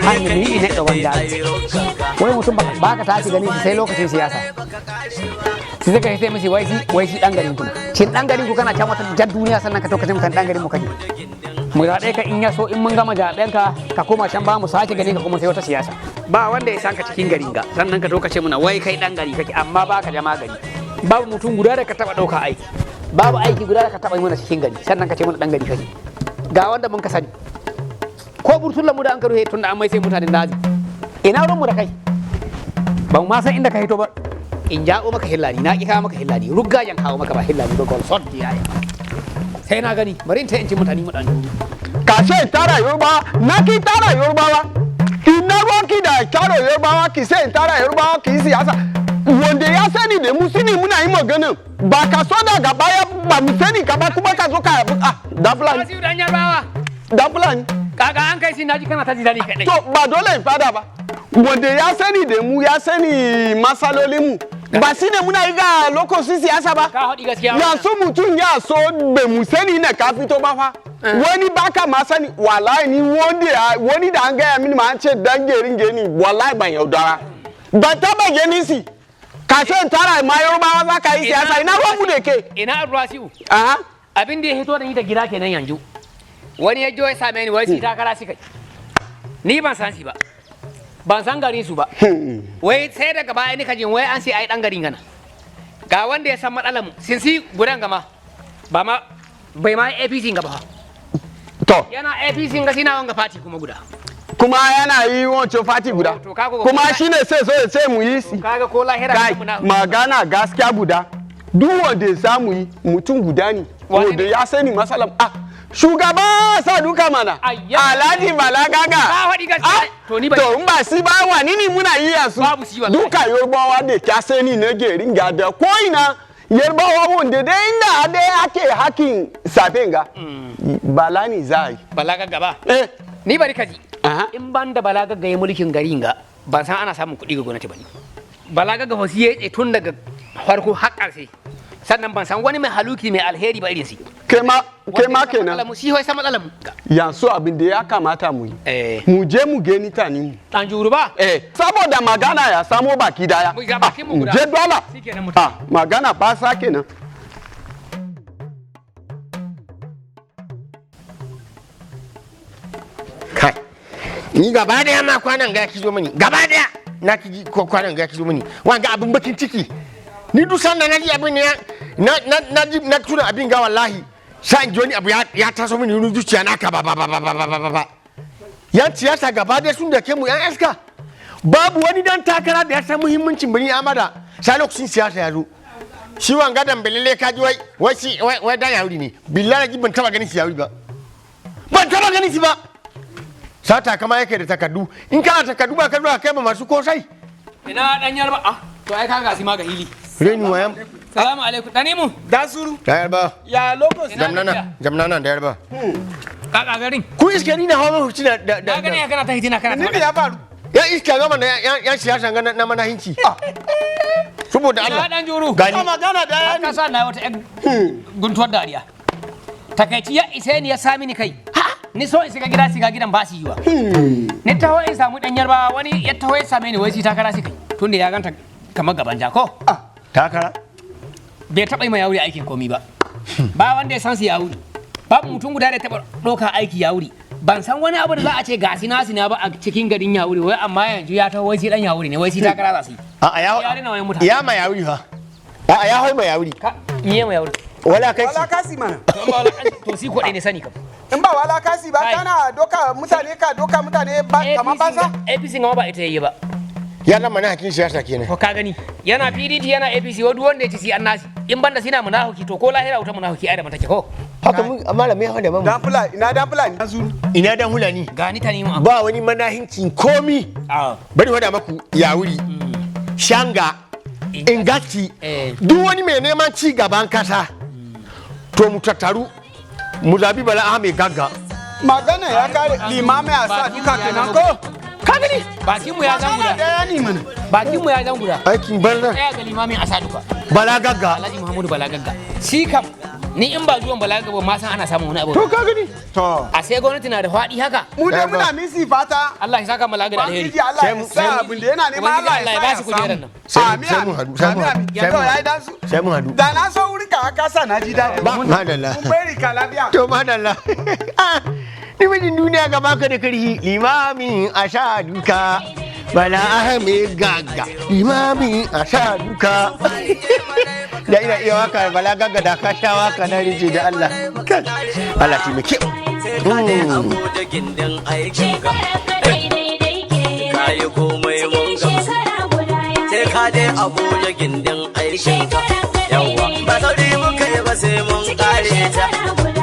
Hande mi yiɗi neɗɗo wonjaji wai mutum ba ka tashi ganin shi sai lokacin siyasa. Sai suka sai mishi wai shi, wai shi dan garin ku na. Shin dan garin ku kana can wata jar duniya, sannan ka to ka ce mutan dan garin mu kake? Mu zaɓe ka, in ya so in mun gama zaɓen ka, ka koma can, ba mu sake ganin ka kuma sai wata siyasa. Ba wanda ya san ka cikin garin ga, sannan ka to ka ce muna wai kai dan gari kake, amma ba ka jama gari. Babu mutum guda da ka taba ɗauka aiki, babu aiki guda da ka taba yi mana cikin gari, sannan ka ce mana dan gari kake. Ga wanda mun ka sani, ko burtullan mu da an ka ruhe tun da an mai sai mutanen daji, ina ruwan mu da kai? Ban ma san inda ka hito ba. In ja'o maka hillani, na ki kawo maka hillani, ruggajen kawo maka, ba hillani ba, gol sot ya sai na gani. Bari in ta in ci mutane mu dan Ka ce tara Yorubawa, na ki tara Yorubawa. Ina ruwanki da tara Yorubawa? Ki sai tara Yorubawa ki yi siyasa. Wanda ya sani da mu sini muna yi magana. Ba ka so daga baya ba mu sani ka ba, kuma ka zo ka, ah, da Fulani. Nasiru dan Yarbawa. Da Fulani. Kaka an kai shi, naji kana ta jidali kadai. To, ba dole in fada ba. Wanda ya sani da mu ya sani matsalolin mu. Ba shi ne muna yi ga lokacin siyasa ba. Ka haɗi gaskiya. Yanzu mutum ya so bai mu sani ne ka fito ba fa. Wani baka ma sani, wallahi ni wanda wani da an gaya mini ma an ce dan gerin geni, wallahi ban yaudara. Ban taba ganin si. Ka ce in tara ma Yorubawa za ka yi siyasa, ina ruwan mu da ke? Ina Rasiu? Aha. Abin da ya hito da ni da gida kenan yanzu. Wani ya jo ya same ni, wai shi takara shi kai. Ni ban san shi ba, ban san garin su ba. Wai sai daga baya ni kajin wai an sai ai dan garin gana. Ga wanda ya san matsalar mu sinsi gudan gama ba ma bai ma APC gaba fa. To, yana APC ga sina wanga party kuma guda. Kuma yana yi wancan party guda. To, kaga Kuma shi ne sai so ya ce mu yi si. Kaga ko lahira Kai, muna magana gaskiya guda. Duk wanda ya samu yi mutum guda ne. Wane Wanda ne? ya sani masalan, ah, shugaba sa duka mana. Ayya. Alhaji Bala Gaga. Ka faɗi gaskiya. Ah, To, ni ba- to in ba si ba, wani ne muna yi yasu? Babu shi wallahi. Duka Yorubawa da ka sani na gerin ga da ko ina Yarbawa wanda dai inda dai ake hakin safen ga. Bala ne za a yi. Bala gaba. Eh. Ni bari ka ji. Aha. In ban da Bala Gagga ya mulkin garin ga, ban san ana samun kuɗi ga gwamnati ba ne. Bala Gagga hosi ya tun daga farko har ƙarshe. Sannan ban san wani mai haluki mai alheri ba irin si. Kai ma, kai ma kenan. Shi hoi san matsalar mu. Yanzu abin da ya kamata mu yi. Eh. Mu je mu gani tani mu. Dan juru ba. Eh, saboda magana ya samo baki daya. Mu ga bakin mu guda. Je dole. Shikenan mu. Ah, magana ba sa kenan. Kai, ni gaba daya ma kwanan ga ki zo mini gaba daya na ki ko kwanan ga ki zo mini wanga abin bakin ciki. Ni duk sanda na ji abin ne na ji na tuna abin ga, wallahi sai in ji wani abu ya taso mini wurin zuciya na ka ba ba ba ba ba ba ba ba. Yan siyasa gaba daya sun da ke mu yan iska. Babu wani dan takara da ya san muhimmancin birnin Amada sai lokacin siyasa ya zo. Shi wanga dan belele ka ji wai wai shi wai wai dan yauri ne. Billahi ban taba ganin shi yauri ba, ban taba ganin shi ba. Sata kama yake da takardu. In kana takardu ba ka zuwa kai ba masu kosai. Ina dan Yarba? Ah, to ai kaga si ma ga hili. Reni wayan. Salamu alaikum danimu. Dasuru, Da Yarba. ya locus. Ina Jamnana. gajiya? Jamnana da Yarba. Kaka garin? Ku iske ni na hawa mahuci da da Na gane da ya kana ta hitina kana Ni ta ne ya faru? Ya iska gama na yan siyasa ga na mana hinci saboda Ina Allah dan juru? Gani. Ba magana da ya Ka sa na wata yan guntuwar dariya. Takaici ya isa ni ya sami ni kai. Ni so in shiga gida, shiga gidan ba su yi wa. Ni taho in samu dan Yarba, wani ya taho ya same ni wai shi takara shi kai. Tunda ya ganta kamar gaban jako. Takara. Bai taɓa yi ma Yawuri aikin komi ba. Ba wanda ya san su Yawuri. Babu mutum guda da ya taɓa ɗauka aiki Yawuri. Ban san wani abu da za a ce ga sina sina ba a cikin garin Yawuri, wai amma yanzu ya taho wai shi dan Yawuri ne, wai shi takara za su yi. A a ya Ya rena wayan mutane. Ya ma Yawuri fa. A a ya hoi ma Yawuri. Ka iye ma Yawuri. Wala kai. Wala kasi mana. To in ba wala to si ko ne sani kam. In ba wala kasi ba Ai. kana doka mutane, ka doka mutane ba kaman banza. APC gama ba ita yayi ba. Ya zama na hakin siyasa kenan. To ka gani yana PDP yana APC, wa duk wanda ya ci si an nasi. In banda sina munafiki, to ko lahira wuta munafiki ai da mata ke ko. Haka mun malami ya hada mamu. Dan Fulani, ina dan Fulani. Dasuru. Ina dan Hulani? Gani ta ni mu. Ba wani manahincin komi. Ah. Bari wada maku Yawuri, Shanga, Ingati, Eh. duk wani mai neman ci gaban kasa, to mu tattaru mu zabi Bala Ahmed Gagga. Magana ya kare, limamai a sa duka kenan ko? Ka gani. Bakin mu ya zan Magana guda. da ya ni mana. Bakin mu ya zan guda. Aikin banza. Tsaya ga limamin Asaduka. Bala Gagga. Alhaji Muhammadu Bala Gagga. Shi kam Ni in ba zuwan Bala ba ma san ana samun wani abu. To ka gani. To. A sai gwamnati na da faɗi haka. Mu dai muna misi fata. Allah ya saka Bala da alheri. Ubangiji Allah Sai ya mu- sa abin da yana nema Ubangiji Allah Allah ya ya sa ba shi kujerar samu. nan. Amin, Sai mun amin. hadu, sai mun Amin, hadu, amin. sai To mun yayi hadu. dan su. Sai mun hadu. Da na so wurin ka ka sa na ji daɗi. Ba madalla. Mun bari ka lafiya. To madalla. Ah, ni mijin duniya gaba ka da karhi limamin a sha duka. Bala Ahmed Gaga limamin a sha duka. Da ina iya waka Bala Gaga da ka sha waka na rije da Allah. Kai, Allah taimake mu. Sai ka je Abuja gindin aikin ka. Kayi komai mun gamsu. Sai ka je Abuja gindin aikin ka. Yawwa ba sauri muka yi ba sai mun kare ta.